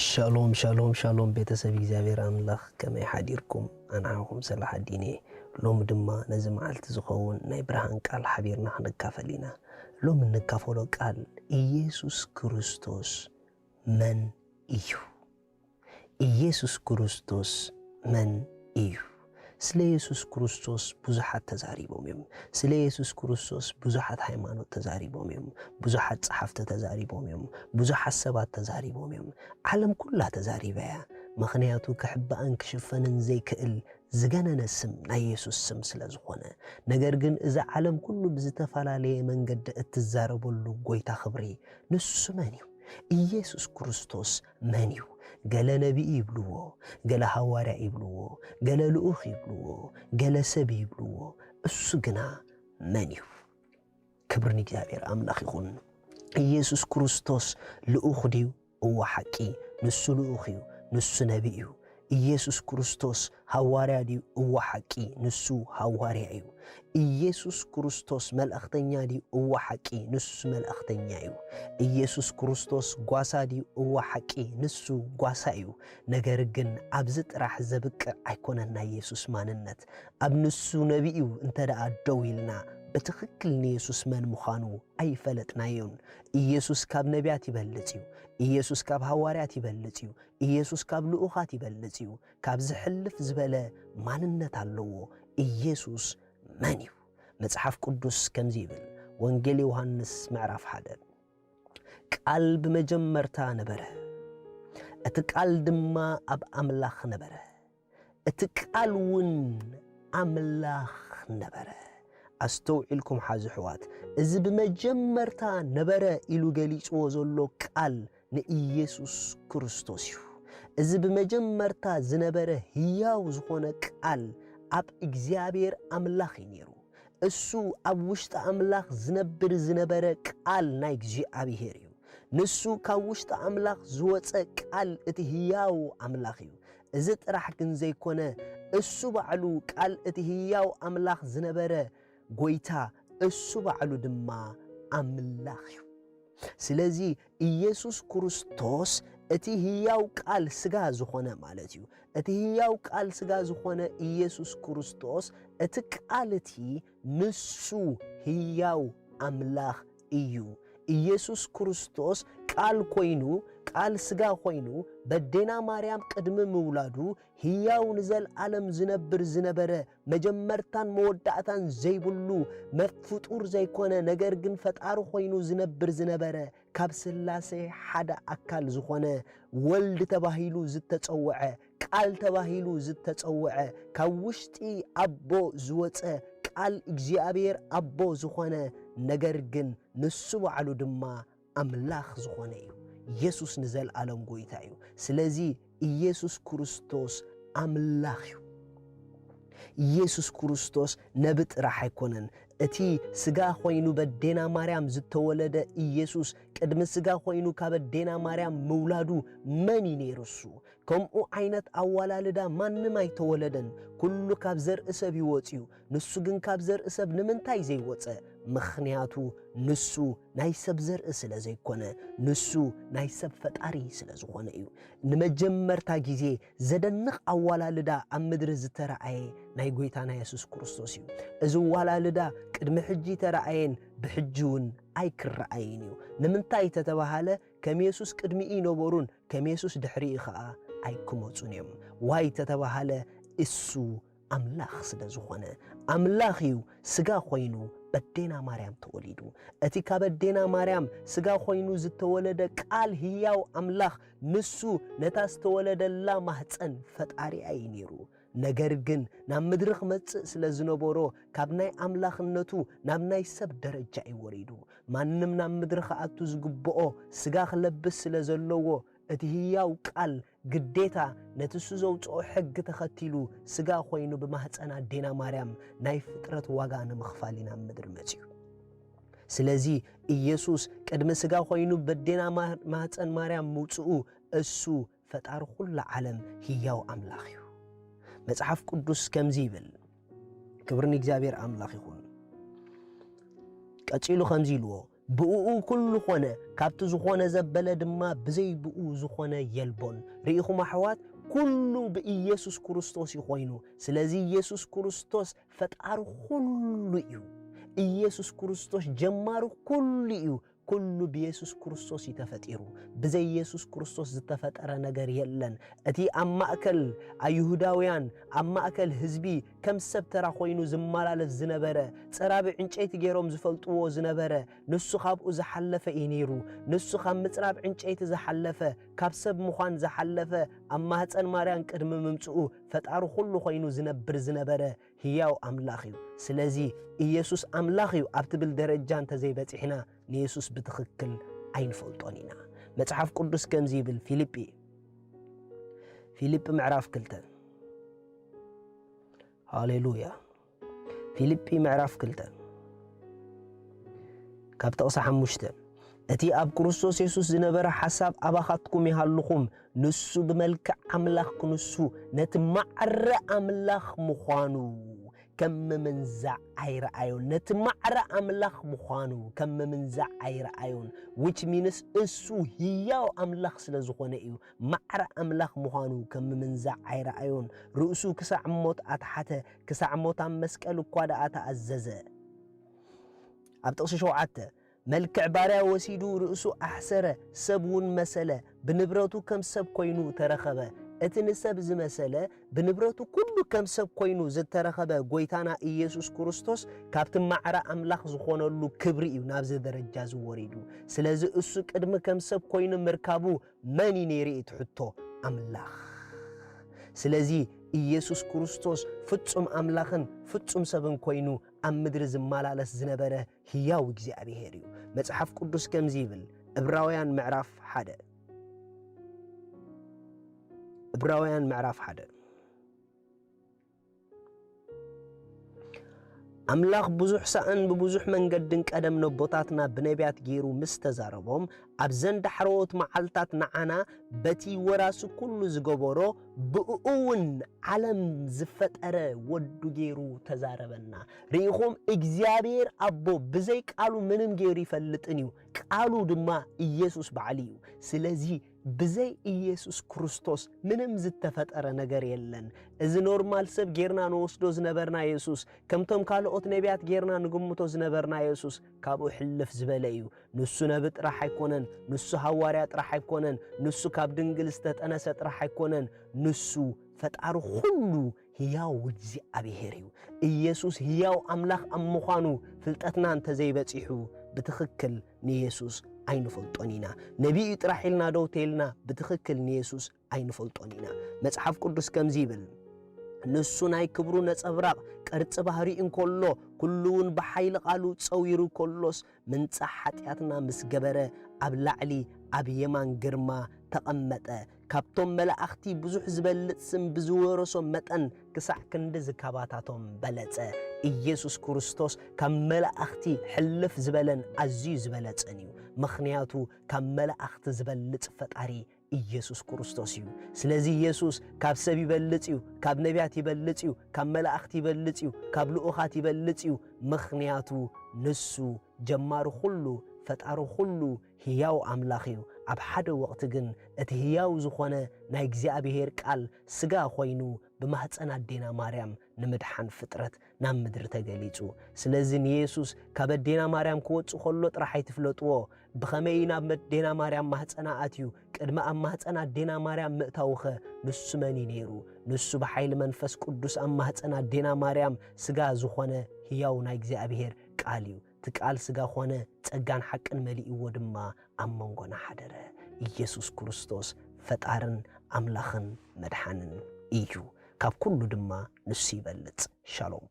ሻሎም ሻሎም ሻሎም፣ ቤተሰብ እግዚኣብሔር ኣምላኽ፣ ከመይ ሓዲርኩም? ኣንዓኹም ሰላሕ ኣዲነ። ሎሚ ድማ ነዚ መዓልቲ ዝኸውን ናይ ብርሃን ቃል ሓቢርና ክንካፈል ኢና። ሎሚ እንካፈሎ ቃል ኢየሱስ ክርስቶስ መን እዩ? ኢየሱስ ክርስቶስ መን እዩ? ስለ ኢየሱስ ክርስቶስ ብዙሓት ተዛሪቦም እዮም። ስለ ኢየሱስ ክርስቶስ ብዙሓት ሃይማኖት ተዛሪቦም እዮም። ብዙሓት ጸሓፍቲ ተዛሪቦም እዮም። ብዙሓት ሰባት ተዛሪቦም እዮም። ዓለም ኩላ ተዛሪባ እያ። ምኽንያቱ ክሕባእን ክሽፈንን ዘይክእል ዝገነነ ስም ናይ ኢየሱስ ስም ስለ ዝኾነ። ነገር ግን እዚ ዓለም ኩሉ ብዝተፈላለየ መንገዲ እትዛረበሉ ጎይታ ክብሪ ንሱ መን እዩ? ኢየሱስ ክርስቶስ መን እዩ? ገለ ነቢይ ይብልዎ፣ ገለ ሃዋርያ ይብልዎ፣ ገለ ልኡኽ ይብልዎ፣ ገለ ሰብ ይብልዎ። እሱ ግና መን እዩ? ክብሪ ንእግዚኣብሔር ኣምላኽ ይኹን። ኢየሱስ ክርስቶስ ልኡኽ ድዩ? እወ ሓቂ፣ ንሱ ልኡኽ እዩ፣ ንሱ ነቢይ እዩ። ኢየሱስ ክርስቶስ ሃዋርያ ድዩ? እወ ሓቂ፣ ንሱ ሃዋርያ እዩ። ኢየሱስ ክርስቶስ መልእኽተኛ ድዩ? እወ ሓቂ፣ ንሱ መልእኽተኛ እዩ። ኢየሱስ ክርስቶስ ጓሳ ድዩ? እወ ሓቂ፣ ንሱ ጓሳ እዩ። ነገር ግን ኣብዚ ጥራሕ ዘብቅዕ ኣይኮነን ናይ ኢየሱስ ማንነት። ኣብ ንሱ ነቢይ እዩ እንተ ደኣ ደው ኢልና፣ ብትኽክል ንየሱስ መን ምዃኑ ኣይፈለጥናዮን። ኢየሱስ ካብ ነቢያት ይበልጽ እዩ። ኢየሱስ ካብ ሃዋርያት ይበልጽ እዩ። ኢየሱስ ካብ ልኡኻት ይበልጽ እዩ። ካብ ዝሕልፍ ዝበለ ማንነት ኣለዎ። ኢየሱስ መን እዩ? መጽሓፍ ቅዱስ ከምዚ ይብል፣ ወንጌል ዮሃንስ ምዕራፍ ሓደ፣ ቃል ብመጀመርታ ነበረ፣ እቲ ቃል ድማ ኣብ ኣምላኽ ነበረ፣ እቲ ቃል እውን ኣምላኽ ነበረ። ኣስተውዒልኩም ሓዚ ኣሕዋት፣ እዚ ብመጀመርታ ነበረ ኢሉ ገሊጽዎ ዘሎ ቃል ንኢየሱስ ክርስቶስ እዩ። እዚ ብመጀመርታ ዝነበረ ህያው ዝኾነ ቃል ኣብ እግዚኣብሔር ኣምላኽ እዩ ነይሩ። እሱ ኣብ ውሽጢ ኣምላኽ ዝነብር ዝነበረ ቃል ናይ እግዚኣብሔር እዩ። ንሱ ካብ ውሽጢ ኣምላኽ ዝወጸ ቃል እቲ ህያው ኣምላኽ እዩ። እዚ ጥራሕ ግን ዘይኮነ፣ እሱ ባዕሉ ቃል እቲ ህያው ኣምላኽ ዝነበረ ጎይታ፣ እሱ ባዕሉ ድማ ኣምላኽ እዩ። ስለዚ ኢየሱስ ክርስቶስ እቲ ህያው ቃል ስጋ ዝኾነ ማለት እዩ። እቲ ህያው ቃል ስጋ ዝኾነ ኢየሱስ ክርስቶስ፣ እቲ ቃል እቲ ንሱ ህያው ኣምላኽ እዩ። ኢየሱስ ክርስቶስ ቃል ኮይኑ፣ ቃል ስጋ ኮይኑ፣ በዴና ማርያም ቅድሚ ምውላዱ ህያው ንዘልዓለም ዝነብር ዝነበረ፣ መጀመርታን መወዳእታን ዘይብሉ፣ መ-፣ ፍጡር ዘይኮነ፣ ነገር ግን ፈጣሪ ኮይኑ ዝነብር ዝነበረ፣ ካብ ስላሴ ሓደ ኣካል ዝኾነ፣ ወልድ ተባሂሉ ዝተጸውዐ፣ ቃል ተባሂሉ ዝተጸውዐ፣ ካብ ውሽጢ ኣቦ ዝወጸ፣ ቃል እግዚኣብሔር ኣቦ ዝኾነ፣ ነገር ግን ንሱ ባዕሉ ድማ ኣምላኽ ዝኾነ እዩ። ኢየሱስ ንዘልኣለም ጎይታ እዩ። ስለዚ ኢየሱስ ክርስቶስ ኣምላኽ እዩ። ኢየሱስ ክርስቶስ ነቢ ጥራሕ ኣይኮነን። እቲ ስጋ ኮይኑ በዴና ማርያም ዝተወለደ ኢየሱስ፣ ቅድሚ ስጋ ኮይኑ ካብ ኣዴና ማርያም ምውላዱ መን እዩ ነይሩ እሱ? ከምኡ ዓይነት ኣወላልዳ ማንም ኣይተወለደን። ኩሉ ካብ ዘርኢ ሰብ እዩ ወጺኡ። ንሱ ግን ካብ ዘርኢ ሰብ ንምንታይ ዘይወጸ? ምኽንያቱ ንሱ ናይ ሰብ ዘርኢ ስለ ዘይኮነ፣ ንሱ ናይ ሰብ ፈጣሪ ስለ ዝኾነ እዩ። ንመጀመርታ ግዜ ዘደንቕ ኣወላልዳ ኣብ ምድሪ ዝተረኣየ ናይ ጎይታና የሱስ ክርስቶስ እዩ። እዚ ኣወላልዳ ቅድሚ ሕጂ ተረኣየን ብሕጂ እውን ኣይክረኣይን እዩ። ንምንታይ ተተባሃለ፣ ከም የሱስ ቅድሚኡ ይነበሩን ከም የሱስ ድሕሪኡ ኸኣ ኣይክመጹን እዮም። ዋይ ተተባሃለ፣ እሱ ኣምላኽ ስለ ዝኾነ። ኣምላኽ እዩ ስጋ ኮይኑ በዴና ማርያም ተወሊዱ። እቲ ካብ ኣዴና ማርያም ስጋ ኮይኑ ዝተወለደ ቃል ህያው ኣምላኽ፣ ንሱ ነታ ዝተወለደላ ማህፀን ፈጣሪኣ እዩ ነይሩ። ነገር ግን ናብ ምድሪ ክመጽእ ስለ ዝነበሮ፣ ካብ ናይ ኣምላኽነቱ ናብ ናይ ሰብ ደረጃ እዩ ወሪዱ። ማንም ናብ ምድሪ ክኣቱ ዝግብኦ ስጋ ክለብስ ስለ ዘለዎ፣ እቲ ህያው ቃል ግዴታ ነቲ እሱ ዘውጽኦ ሕጊ ተኸቲሉ ስጋ ኮይኑ ብማህፀን ኣዴና ማርያም ናይ ፍጥረት ዋጋ ንምኽፋል እዩ ናብ ምድሪ መጺኡ። ስለዚ ኢየሱስ ቅድሚ ስጋ ኮይኑ በዴና ማ-፣ ማህፀን ማርያም ምውጽኡ እሱ ፈጣሪ ኩላ ዓለም ህያው ኣምላኽ እዩ። መጽሓፍ ቅዱስ ከምዚ ይብል፣ ክብሪ ንእግዚኣብሔር ኣምላኽ ይኹን። ቀጺሉ ከምዚ ኢልዎ፣ ብእኡ ኩሉ ኾነ፣ ካብቲ ዝኾነ ዘበለ ድማ ብዘይ ብኡ ዝኾነ የልቦን። ርኢኹም ኣሕዋት፣ ኩሉ ብኢየሱስ ክርስቶስ እዩ ኾይኑ። ስለዚ ኢየሱስ ክርስቶስ ፈጣሪ ኩሉ እዩ። ኢየሱስ ክርስቶስ ጀማሪ ኩሉ እዩ። ኩሉ ብኢየሱስ ክርስቶስ እዩ ተፈጢሩ። ብዘይ ኢየሱስ ክርስቶስ ዝተፈጠረ ነገር የለን። እቲ ኣብ ማእከል ኣይሁዳውያን፣ ኣብ ማእከል ህዝቢ ከም ሰብ ተራ ኮይኑ ዝመላለስ ዝነበረ፣ ጸራቢ ዕንጨይቲ ገይሮም ዝፈልጥዎ ዝነበረ፣ ንሱ ካብኡ ዝሓለፈ እዩ ነይሩ። ንሱ ካብ ምጽራብ ዕንጨይቲ ዝሓለፈ፣ ካብ ሰብ ምዃን ዝሓለፈ፣ ኣብ ማህጸን ማርያም ቅድሚ ምምጽኡ ፈጣሪ ኩሉ ኮይኑ ዝነብር ዝነበረ ህያው ኣምላኽ እዩ። ስለዚ ኢየሱስ ኣምላኽ እዩ ኣብ ትብል ደረጃ እንተዘይበጺሕና፣ ንየሱስ ብትኽክል ኣይንፈልጦን ኢና። መጽሓፍ ቅዱስ ከምዚ ይብል፣ ፊልጲ፣ ፊልጲ ምዕራፍ ክልተ። ሃሌሉያ። ፊልጲ ምዕራፍ ክልተ ካብ ጥቕሲ ሓሙሽተ፣ "እቲ ኣብ ክርስቶስ የሱስ ዝነበረ ሓሳብ ኣባኻትኩም ይሃልኹም፣ ንሱ ብመልክዕ ኣምላኽ ክንሱ፣ ነቲ ማዕረ ኣምላኽ ምዃኑ ከም ምምንዛዕ ኣይረኣዮን።" ነቲ ማዕረ ኣምላኽ ምዃኑ ከም ምምንዛዕ ኣይረኣዮን። Which means እሱ ህያው ኣምላኽ ስለ ዝኾነ እዩ። ማዕረ ኣምላኽ ምዃኑ ከም ምምንዛዕ ኣይረኣዮን። ርእሱ ክሳዕ ሞት ኣትሓተ፣ ክሳዕ ሞት ኣብ መስቀል እኳ ደኣ ተኣዘዘ። ኣብ ጥቕሲ ሸውዓተ፣ "መልክዕ ባርያ ወሲዱ ርእሱ ኣሕሰረ፣ ሰብ እውን መሰለ፣ ብንብረቱ ከም ሰብ ኮይኑ ተረኸበ።" እቲ ንሰብ ዝመሰለ፣ ብንብረቱ ኩሉ ከም ሰብ ኮይኑ ዝተረኸበ ጎይታና ኢየሱስ ክርስቶስ፣ ካብቲ ማዕረ ኣምላኽ ዝኾነሉ ክብሪ እዩ ናብዚ ደረጃ እዚ ወሪዱ። ስለዚ እሱ ቅድሚ ከም ሰብ ኮይኑ ምርካቡ መን እዩ ነይሩ እቲ ሕቶ? ኣምላኽ። ስለዚ ኢየሱስ ክርስቶስ ፍጹም ኣምላኽን ፍጹም ሰብን ኮይኑ ኣብ ምድሪ ዝመላለስ ዝነበረ ህያው እግዚኣብሔር እዩ። መጽሓፍ ቅዱስ ከምዚ ይብል፣ ዕብራውያን ምዕራፍ ሓደ፣ ዕብራውያን ምዕራፍ ሓደ፣ "ኣምላኽ ብዙሕ ሳእን ብብዙሕ መንገድን ቀደም ነቦታትና ብነቢያት ገይሩ ምስ ተዛረቦም፣ ኣብዘን ዳሕረዎት መዓልታት ንዓና በቲ ወራሲ ኩሉ ዝገበሮ፣ ብእኡ እውን ዓለም ዝፈጠረ ወዱ ገይሩ ተዛረበና።" ርኢኹም፣ እግዚኣብሔር ኣቦ ብዘይ ቃሉ ምንም ገይሩ ይፈልጥን እዩ። ቃሉ ድማ ኢየሱስ ባዕሉ እዩ። ስለዚ ብዘይ ኢየሱስ ክርስቶስ ምንም ዝተፈጠረ ነገር የለን። እዚ ኖርማል ሰብ ጌርና ንወስዶ ዝነበርና የሱስ፣ ከምቶም ካልኦት ነቢያት ጌርና ንግምቶ ዝነበርና የሱስ ካብኡ ሕልፍ ዝበለ እዩ። ንሱ ነቢ ጥራሕ ኣይኮነን፣ ንሱ ሃዋርያ ጥራሕ ኣይኮነን፣ ንሱ ካብ ድንግል ዝተጠነሰ ጥራሕ ኣይኮነን፣ ንሱ ፈጣሪ ኩሉ ህያው እግዚኣብሔር እዩ። ኢየሱስ ህያው ኣምላኽ ኣብ ምዃኑ ፍልጠትና እንተዘይበጺሑ፣ ብትኽክል ንየሱስ ኣይንፈልጦን ኢና። ነቢይ ጥራሕ ኢልና ደው ተይልና፣ ብትኽክል ንየሱስ ኣይንፈልጦን ኢና። መጽሓፍ ቅዱስ ከምዚ ይብል፣ "ንሱ ናይ ክብሩ ነጸብራቕ ቅርጺ ባህሪ እንከሎ፣ ኩሉ እውን ብሓይሊ ቃሉ ጸዊሩ ከሎስ፣ ምንጻሕ ሓጢኣትና ምስ ገበረ፣ ኣብ ላዕሊ ኣብ የማን ግርማ ተቐመጠ። ካብቶም መላእኽቲ ብዙሕ ዝበልጽ ስም ብዝወረሶ መጠን፣ ክሳዕ ክንዲ ዝካባታቶም በለጸ።" ኢየሱስ ክርስቶስ ካብ መላእኽቲ ሕልፍ ዝበለን ኣዝዩ ዝበለጸን እዩ። ምኽንያቱ ካብ መላእኽቲ ዝበልጽ ፈጣሪ ኢየሱስ ክርስቶስ እዩ። ስለዚ ኢየሱስ ካብ ሰብ ይበልጽ እዩ፣ ካብ ነቢያት ይበልጽ እዩ፣ ካብ መላእኽቲ ይበልጽ እዩ፣ ካብ ልኡኻት ይበልጽ እዩ። ምኽንያቱ ንሱ ጀማሪ ኩሉ፣ ፈጣሪ ኩሉ፣ ህያው ኣምላኽ እዩ። ኣብ ሓደ ወቕቲ ግን እቲ ህያው ዝኾነ ናይ እግዚኣብሔር ቃል ስጋ ኮይኑ ብማህፀን ኣዴና ማርያም ንምድሓን ፍጥረት ናብ ምድሪ ተገሊጹ። ስለዚ ንየሱስ ካብ ኣዴና ማርያም ክወጽእ ከሎ ጥራሕ ኣይትፍለጥዎ። ብኸመይ ናብ ኣዴና ማርያም ማህፀና ኣትዩ? ቅድሚ ኣብ ማህፀን ኣዴና ማርያም ምእታውኸ ንሱ መን እዩ ነይሩ? ንሱ ብሓይሊ መንፈስ ቅዱስ ኣብ ማህፀን ኣዴና ማርያም ስጋ ዝኾነ ህያው ናይ እግዚኣብሔር ቃል እዩ። እቲ ቃል ስጋ ኾነ፣ ጸጋን ሓቅን መሊእዎ ድማ ኣብ መንጎና ሓደረ። ኢየሱስ ክርስቶስ ፈጣርን ኣምላኽን መድሓንን እዩ። ካብ ኩሉ ድማ ንሱ ይበልጽ። ሻሎም።